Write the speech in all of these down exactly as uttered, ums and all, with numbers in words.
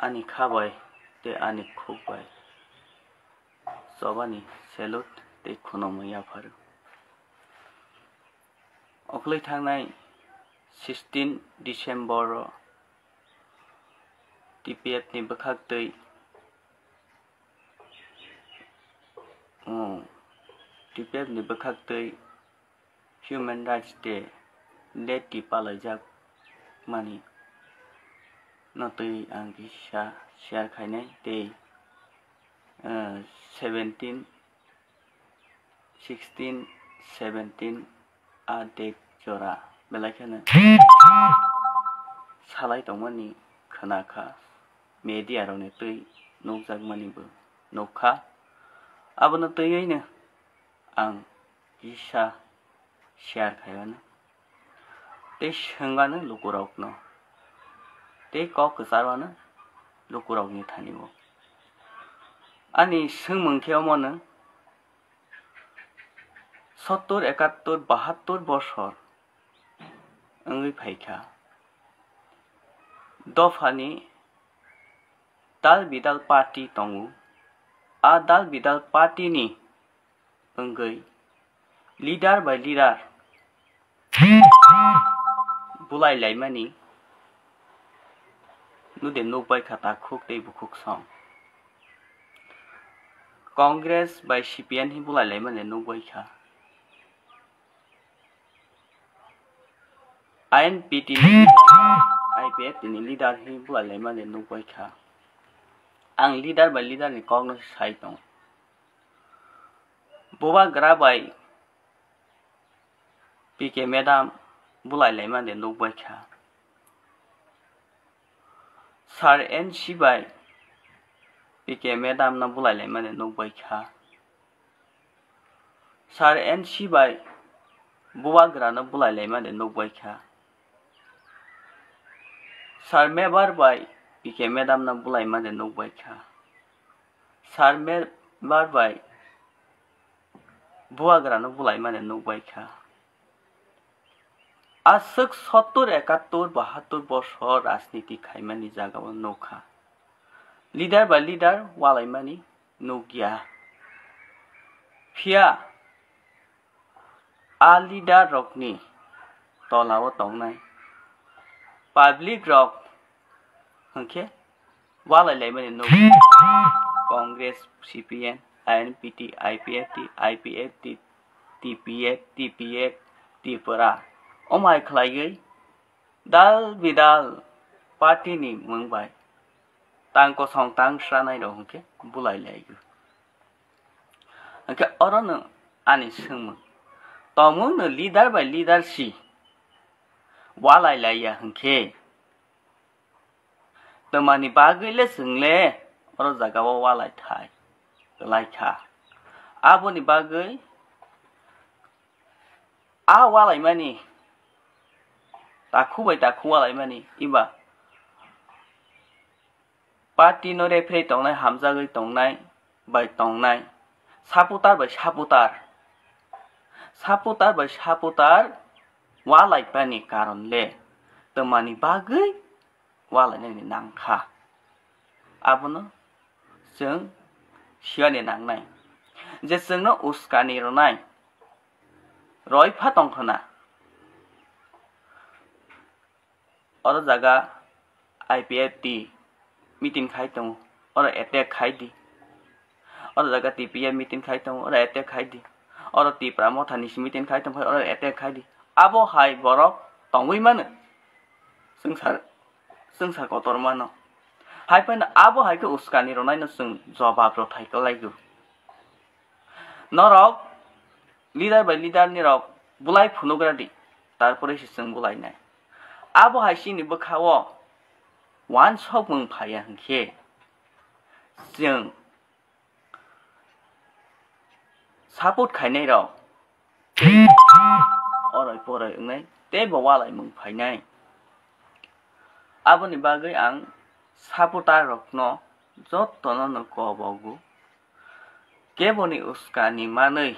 Ani kha bai tei ani khuk bai chobani salute tei khunumung yapharo. Okhwlwi thangnai sixteen December o T P F ni bwkhaktwi, um, T P F ni bwkhaktwi Human Rights Day, Day T palaijak mani no twi ang kisa share khainai tei, eh, seventeen, sixteen, seventeen a date jora belai kheno salai tongmani khwnakha, media rokni twi nukjakmanibo nukha. Abono twiwi no ang kisa share khaiyano tei swngano lukurokno tei kok kwcharwano lukurokni thani-o. Ani swngmung khe omono sottor, ekattor, bahattor bosor wngwi phaikha. Dophani dal bidal party tongo. A dal bidal party ni wngwi leader by leader bulai laimani nude nukbai kha takhuk tei bukhuk song. Congress by C P M hi bulai laimani nukbai kha. I N P T ni leader, I P F T ni leader hi bulai laimani nukbai kha. Ang leader by leader ni kokno sai tong. Bubagra by P K madam bulai laimani nukbai kha. Sir N C by P K madam no bulai laimani nukbai kha. Sir N C by Bubagra no bulai laimani nukbai kha. Sir Mebar by P K madam no bulai mani nukbai kha. Sir Mebar by Bubagra no bulai mani nukbai kha. Aswk sottor, ekattor, bahattor bosor rajniti khaimani jagao nukha. Leader by leader walaimani nukya. Phiya a leader rokni tolao tongnai public rok hwnkhe walai laimani nukha. Congress, C P M, I N P T, I P F T, I P F T, T P F, T P F, Tripura. Omo hai khlaiwi dal bidal party ni mung bai tang kosong tang sranai rok hwnkhe bulai laigo. Hwnkhe oro no ani swngmung, tongmung no leader by leader si walai laiya hwnkhe, twmani bagwi le chwng le oro jaga o walai thai lai kha. Aboni bagwi a walaimani, takhu bai takhu walaimani, iba party no referee tongnai, hamjagwi tongnai bai tongnai, supporter bai supporter, supporter bai supporter walaipani karon le twmani bagwi walainani nangkha. Abono chwng siyani nangnai je chwngno uskani rwnai roi pha tongkhna. Oro jaga I P F T meeting khai tongo, oro attack khai di. Oro jaga T P F meeting khai tongo, oro attack khai di. Oro Tipra Motha ni meeting khai tongkha, oro attack khai di. Abo hai borok tongwi mano. Chwng sa, chwng sa kotor mano. Hai phano abo hai khe uskani rwnaino chwng jobab rwthai kwlaigo. Norok leader by leader ni rok bulai phunugra di, tarpore se chwng bulai nai. Abo hai chini bwkha o wansokmung phaiya hwnkhe chwng support khainai rok oroi poroi wngnai tei bo walaimung phainai. Aboni bagwi ang supporter rokno jotono no kobogo, keboni uskani manwi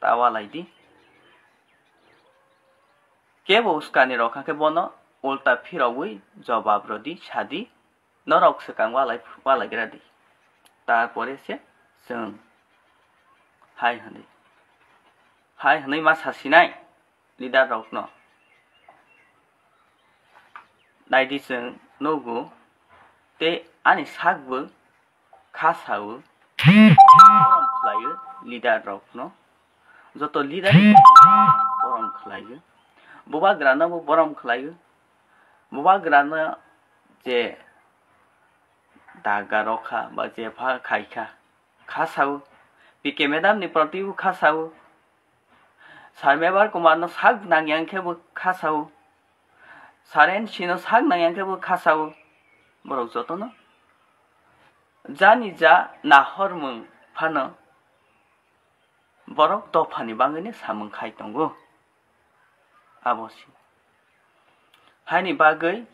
ta walai di. Kebo uskani rok kha khe bono ulta phirogwi jobab rwdi, sadi. Norok swkang walai, walaigra di. Tarpore se chwng hai hwnwi, hai hwnwi ma sasinai leader rokno. Naidi chwng nugo, tei ani sakbo kha sao, borom khlaio leader rokno. Joto leader borom khlaio. Bubagrano bo borom khlaio. Bubagrano je daga rokha ba jepha khaikha, kha sao. P K madam ni proti bo kha sao. Sir Mebar Kumar no sak nangya khe bo kha sao. Sir N C no sak nangya khe bo kha sao. Borok jotono jani ja nahormung phano borok dophani bagwino samung khai tongo. Abo se. Haini bagwi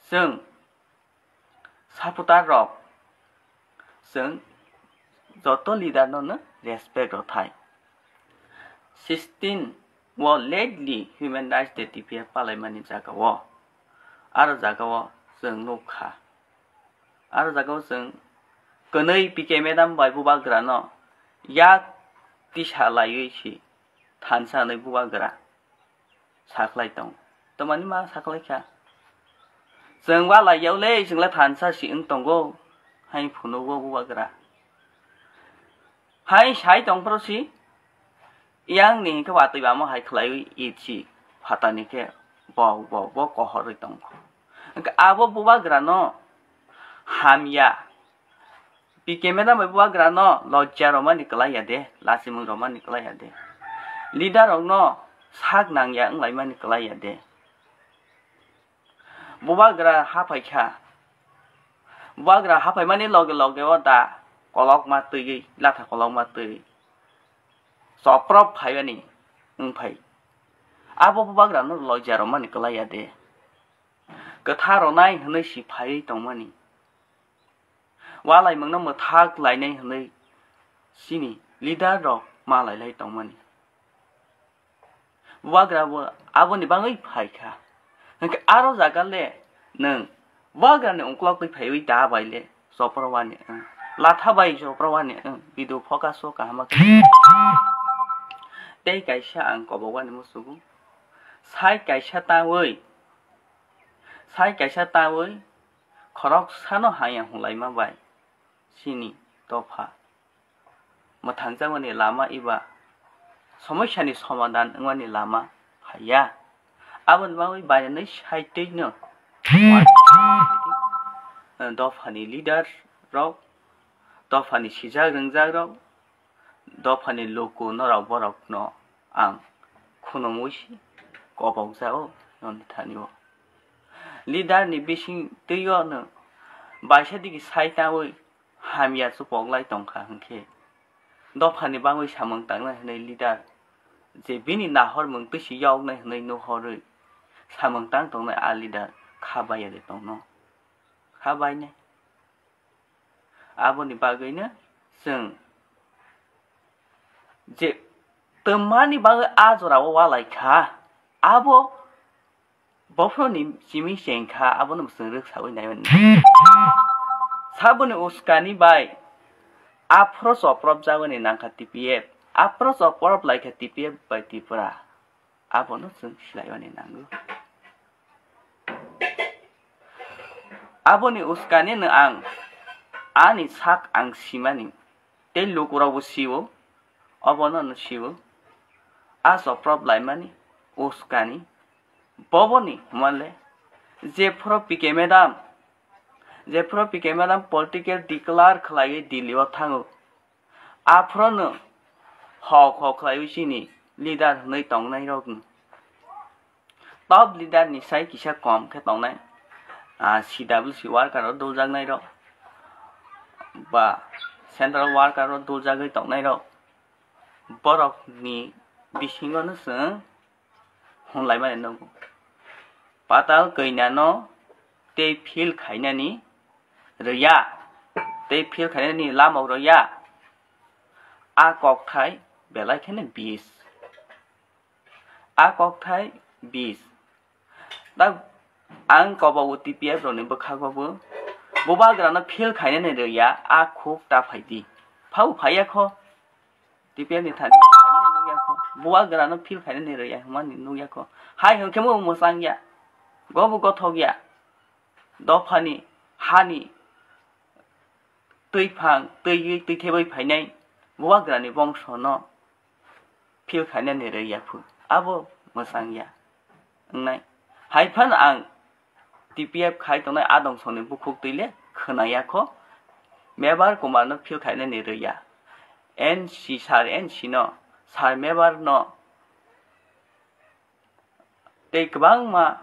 chwng supporter rok, chwng joto leader no no respect rw thai. Sixteen o lately Human Rights Day T P F palaimani jaga o, aro jaga o chwng nukha. Aro jaga o chwng kwnwi P K madam bai bubagra no yak tisa laiwi si thansa hwnwi bubagra sakhlai tong. Tamani ma sakhlai kha. Chwng ba lai yao le, chwng le thansa si wng tongo. Hai phunugo bubagra. Hai sai tong phro si. Yang ni hinkhe watwi bamo hai khlaiwi itsi phatani khe bo, bo, bo kohorwi tongkho. Hinkhe abo bubagra no hamya. P K madam bai bubagra no lojja romani kwlai ya de, lachimung romani kwlai ya de. Leader rok no sak nangya wnglaimani kwlai ya de. Bubagra haphai kha. Bubagra haphaimani loge loge o da kolokma twiwi, latha kolokma twi choprop phaibani wngphai. Abo bubagra no lojja romani kwlai ya de. Kwtha ronai hwnwi si phaiwi tongmani. Walaimungno mwthak lainai hwnwi chini leader rok ma lailai tongmani. Bubagra bo aboni bagwi phai kha. Hinkhe aro jaga le nwng bubagrani ungkulok twi phaiwi da bai le chopro wani wng. Latha bai chopro wani wng. Video focus o kaham khe. Tei kaisa ang kobok wani musugo. Sai kaisa tawi, sai kaisa tawi khoroksano haya hwnlaima bai chini dopha mwthangjakmani lama eba somosyani somadhan wngmani lama phaiya. Aboni bagwi bainani saitwino dophani leader rok, dophani sijak rwngjak rok, dophani luku norok borokno ang khunumwi si kobokjago noni thani o. Leader ni bising twi o no baisa digi sai tawi hamya chupok lai tongkha hinkhe dophani bagwi samung tangnai hwnwi leader je bini nahormung twi si yoknai hwnwi nuhorwi samung tang tongnai a leader kha baiya de tongno, kha bainai. Aboni bagwino chwng je twmani bagwi a jorao walai kha, abo bophuruni simi cheng kha, abono chwng rwksaui naimani. Saboni uskani bai aphro chopropjak wngni nangkha T P F, aphro choprop laikha T P F bai Tripura. Abono chwng silaimani nango. Aboni uskanino ang ani sak ang simani, tei lukurokbo sio, obono no sio. A choprop laimani uskani boboni hwnmale jephuru P K madam, jephuru P K madam political declare khlaiwi Delhi o thango. Aphrono hok hok khlaiwi chini leader hwnwi tongnairokni top leader ni sai kisa kom khe tongnai, ah, C W C worker o duljaknairok ba central worker o duljagwi tongnairok, borokni bisingo no chwng hwnlaimani nukgo. Patal kwnano tei phil khainani rwya, tei phil khainani lamao rwya. A kokthai belai kheno bis. A kokthai bis. Tak ang kobogo T P F rokni bwkhago bo Bubagrano feel khainani rwya, a khuk ta phaidi. Phau phaiya kho. T P F ni thani khainani nukya kho. Bubagrano feel khainani rwya hwnmani nukya kho. Hai hwnkhe bo mwchangya. Gobo gothokya. Dophani, hani, twiphang, twiwi, twithebwi phainai Bubagrani bongsono feel khainani rwya phu. Abo mwchangya wngnai. Hai phano ang T P F khai tongnai adong songni bukhuk twi le khwnaya kho. Mebar Kumar no feel khainani rwya. N C, Sir N C no, Sir Mebar no, tei kwbangma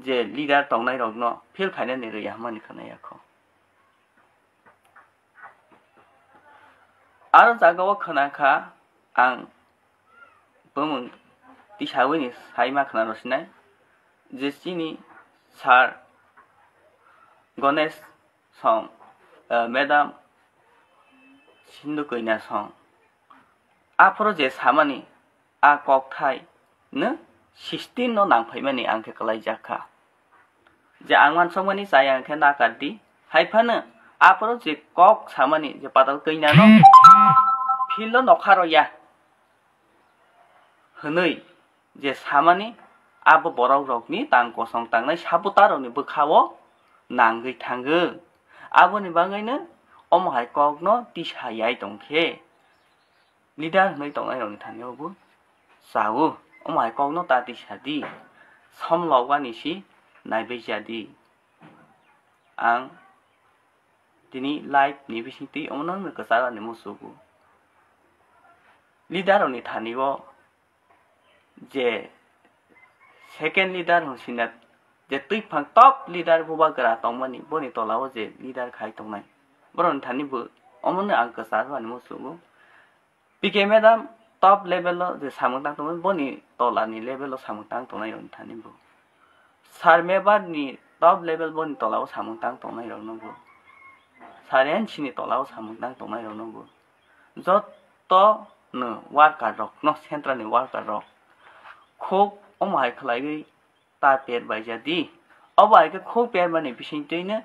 je leader tongnai rok no feel khainani rwya hwnmani khwnaya kho. Aro jagao khwnakha ang bumung tisawi ni sai ma khwna rw sinai, je chini Sir Ganesh song, eh, Madam Sindhu Koina song. Aphuru je samani a kokthai no sixteen no nangphaimani ang khe kwlaijak kha. Je ang wansokmani chaya hwnkhe nakar di. Hai phano aphuru je kok samani je Patal Koina no field o nokha rwya hwnwi je samani abo borok rokni tang kosong tangnai supporter rokni bwkhao nangwi thango. Aboni bagwino omo hai kokno tisa yai tongkhe leader hwnwi tongnai rokni thani o bo chao. Omo hai kokno ta tisa di, som logani si naibai cha di. Ang tini live ni bisingtwi omono wngno kwcharo ani musugo. Leader rokni thani o je second leader hwn sinat je twiphang top leader Bubagra tongmani, boni tola o je leader khai tongnai, borokni thani bo omono ang kwcharo ani musugo. P K madam top level o je samung tang tongmani, boni tola ni level o samung tang tongnai rokni thani bo. Sir Mebar ni top level boni tola o samung tang tongnai rokno bo. Sir N C ni tola o samung tang tongnai rokno bo. Jotto no worker rok no, central ni worker rok khuk omo hai khlaiwi ta per bai ja di. Obo hai khe khuk per mani bisingtwi no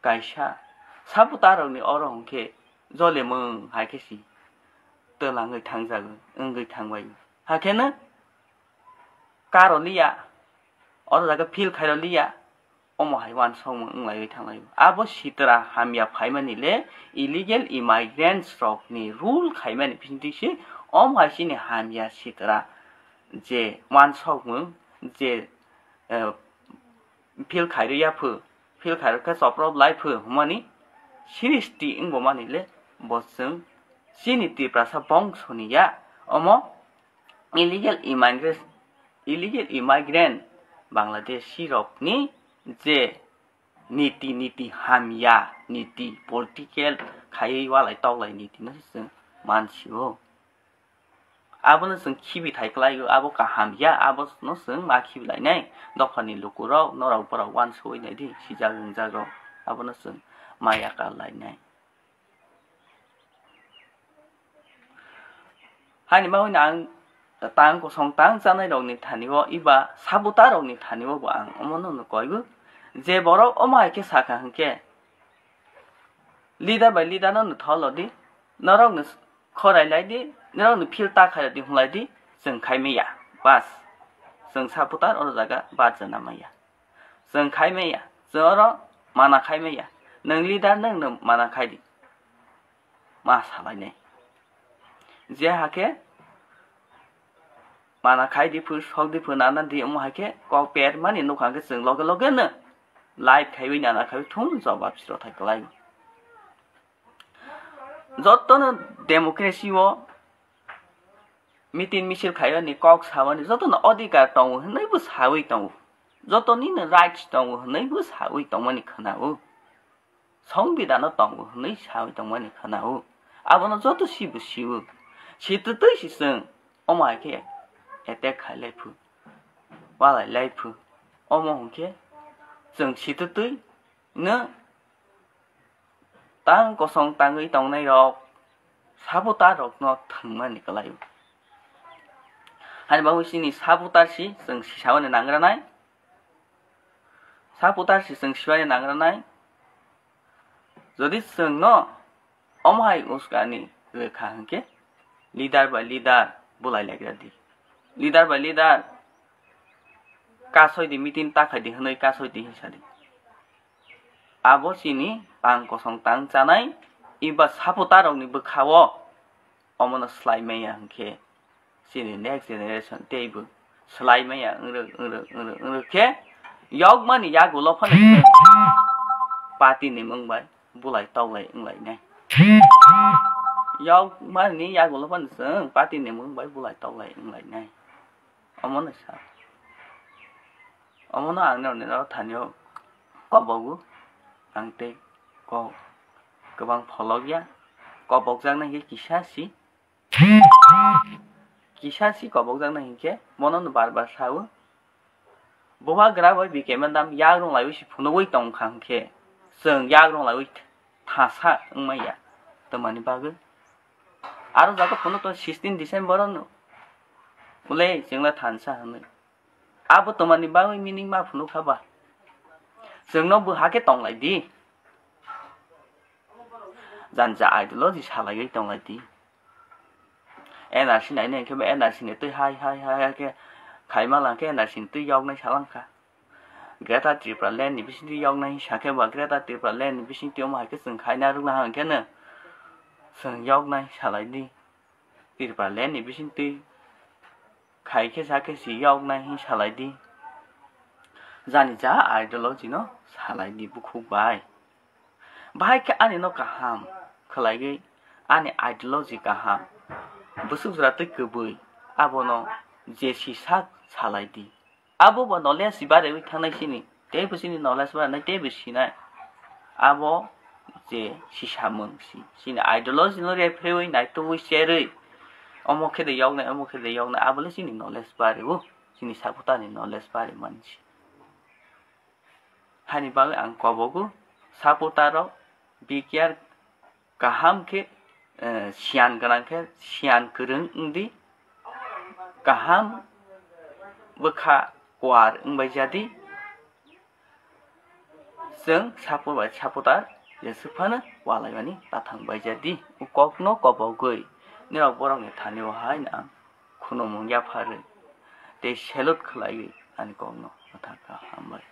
kaisa supporter rokni oro hwnkhe jolemung hai khe si twlangwi thangjago, wngwi thangbai. Hakhe no karo liya, oro jaga feel khairo liya, omo hai uansukmung wnglaiwi thanglaio. Abo sitra hamya phaimani le illegal immigrants rokni rule khaimani bisingtwi se omo hai chini hamya sitra je uansukmung je, eh, feel khairwi ya phu, feel khairwi khe choprop lai phu hwnmani srishti wngbo mani le bo chwng chini Tiprasa bongsoni ya. Omo illegal immigrants, illegal immigrant Bangladeshi rokni je niti, niti hamya niti, political khaiwi walai toklai niti no se chwng mansio. Abono chwng khibi thai kwlaio, abo kaham ya, abono chwng ma khibi lainai. Dophani lukurok, norok borok uansugwi naidi, sijak wngjak rok, abono chwng ma yakar lainai. Haini bagwino ang tang kosong tang chanai rokni thani o, iba sabuta rokni thani o bo ang omono no koigo, je borok omo hai khe sakha hwnkhe, leader bai leader no tholo di, norok no khorai lai di, norok no feel ta khai di, hwnlai di, chwng khai maya, bas, chwng sabuta oro jaga bas jana maya, chwng khai maya, chwng oro mana khai maya, nwng leader nwng no mana khai di. Ma salainai. Je hakhe mana khai di phu, sok di phu, nana di, omo hakhe kok per mani nukha khe chwng loge loge no live khaiwi nana khaiwi thung jobab siro thai kwlai. Jotono democracy o meeting misil khaiyani kok sawani jotono odhikar tongo hwnwi bo sawi tongo. Jotoni no rights tongo hwnwi bo sawi tongmani khwnao. Songbidano tongo hwnwi sawi tongmani khwnao. Abono joto sibo sio. Sitwtwi si chwng omo hai khe attack khai lai phu, walai lai phu. Omo hwnkhe chwng sitwtwi no tang kosong tangwi tongnai rok, sabuta rokno thwngmani kwlaio. Hani bagwi chini sabuta si chwng sisawani nangranai. Sabuta si chwng siwani nangranai. Jodi chwngno omo hai uskani rwkha hwnkhe leader by leader bulai laikha di. Leader by leader kasoi di, meeting ta khai di hwnwi kasoi di hinsa di. Abo chini tang kosong tang chanai eba supporter rokni bwkha-o omono slai maya hwnkhe chini next generation teibo slai maya wngrwk, wngrwk, wngrwk, wngrwk khe yokmani yagulo phano party ni mung bai bulai toklai wnglainai. Yokmani yagulo phano chwng party ni mung bai bulai toklai wnglainai. Omono sa. Omono ang norni no thani o kobogo. Ang tei kok kwbang pholok ya. Kobokjaknai khe kisa si. Kisa si kobokjaknai hinkhe bono no bar bar sao. Bubagra bai B K madam yagrung laiwi si phunugwi tongkha hinkhe chwng yagrung laiwi thasa wngmaya twmani bagwi. Aro jaga phunuk to sixteen December no. Ule chwngla thansa hwnwi. Abo twmani bagwi meaning ma phunuk kha ba? Chwngno bwha khe tonglai di. Jani ja ideology salaiwi tonglai di. N R C nainai hwnkhe bo N R C ni twi hai, hai, hai, hai khe khaima lang khe N R C ni twi yoknai salang kha. Greater Tripura Land ni bisingtwi yoknai sakhe ba Greater Tripura Land ni bisingtwi omo hai khe chwng khaina rwkna hwnkhe no chwng yoknai salai di. Tripura Land ni bisingtwi khai khe sa khe si yoknai hin salai di. Jani ja ideology no salai di bukhuk bai. Bahai khe ani no kaham khwlaiwi ani ideology kaham. Bwswk jora twi kwbwi abono je si sak salai di. Abo bo knowledge barewi thangnai chini. Teibo chini knowledge baranai teibo sinai. Abo je sisamung si. Chini ideology no rephrewi naitugwi cherwi. Omo khe de yoknai, omo khe de yoknai. Abole chini knowledge bareo. Chini supporter ni knowledge bare mansi. Hani bagwi ang kobogo supporter rok B K R kaham khe, eh, siyan gwnang khe siyan kwrwng wng di, kaham bwkha kuar wng bai ja di. Chwng supporter bai supporter jeswk phano walaimani tathang bai ja di. O kokno kobogwi norok borokni thani o hai no ang khunumung yapharwi tei salute khwlaiwi ani kokno mwthang kha, hambai.